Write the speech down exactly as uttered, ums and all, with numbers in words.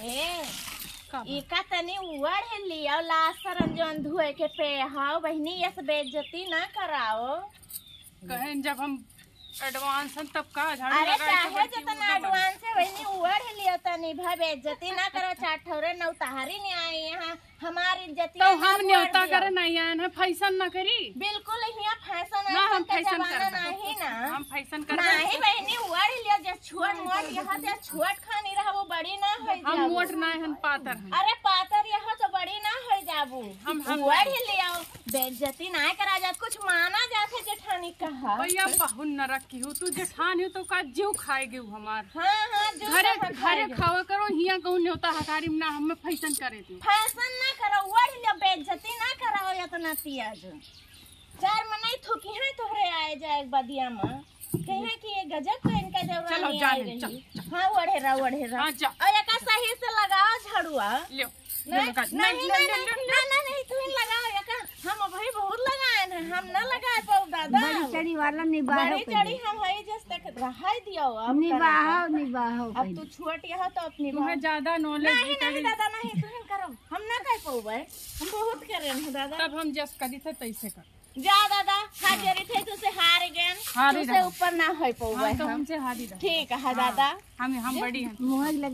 ए, का बा? इका तनी उड़ लियो, लासरन जौन धोए के पे हाव, बहिनी, यस बेइज्जती ना कराओ। कहेन जब हम advance हन तब का झाड़ू अरे लगाए के चाहे बड़की जितना उड़न। Advance है, बहिनी, उड़ लियो तनी, भा बेइज्जती ना करो, चार ठौरे नौतहारी नहीं आए यहाँ, हमार इज्जतिया तो ना हम उड़ न्योता दियो। करे नहीं आए हैं, fashion ना करी। बिल्कुल, यहाँ fashion ना, हम ऐसन के fashion जमाना करबे। नहीं ना। हम fashion करबे। नहीं बहिनी, उड़ लियो, जे छोट मोट यहाँ से छोट खानी रहा, वो बड़ी ना होई हम जाबू। मोट ना हन, पातर हन। अरे पातर यहाँ तो बड़ी ना होई जाबू। हम, हम उड़ लियो, बेइज्जती ना करा जात, कुछ माना जात है जेठानी कहा। भैया बहुत नरक की हूँ, तू जेठान हो तो का जीव खाए गई हमार। हाँ, हाँ, जो घरे, कहा घरे खाएगी। खावा करो, हियाँ कहूँ न्योता हकारी में ना, हमें fashion करे तू। Fashion ना करो, उड़ लियो, बेइज्जती ना कराओ इतना तिया जो। चार मनई थूकी है तोहरे आए जाए बदिया में। कहे कि ये गजब तो इनका जवानी चलो, आ जाने, गई। चल, चल। हाँ, ओढ़े रहो, ओढ़े रहो। हाँ, जा। और एका सही से लगाओ झड़ुआ। लो, नहीं, लो, लगा, नहीं, ले, नहीं, ले, नहीं, ले, ले। नहीं, नहीं, नहीं, तू ही लगाओ एका। हम अबही बहुत लगाए हैं, हम ना लगाए पाऊ दादा। बड़ी चढ़ी वाला निबाहो बड़ी कइले। चढ़ी हम हई जस तक रहाई दियो अब निबाहो, करे। निबाहो अब कइले। तू छोट यह तो अपनी तुम्हें बात। ज्यादा knowledge नहीं, भी नहीं करी। दादा, नहीं, तू ही करो। हम ना कह पाऊबे, हम बहुत करे हैं दादा। तब हम जस करी थे तैसे कर। जा दादा, हाजिरी थे, तुसे हार गए, हारी तुसे रहो। ऊपर ना हो पाऊबे हाँ, तो हम। हमसे हारी रहो। ठीक है हाँ, दादा। हम, हम बड़ी हैं। मुँह लग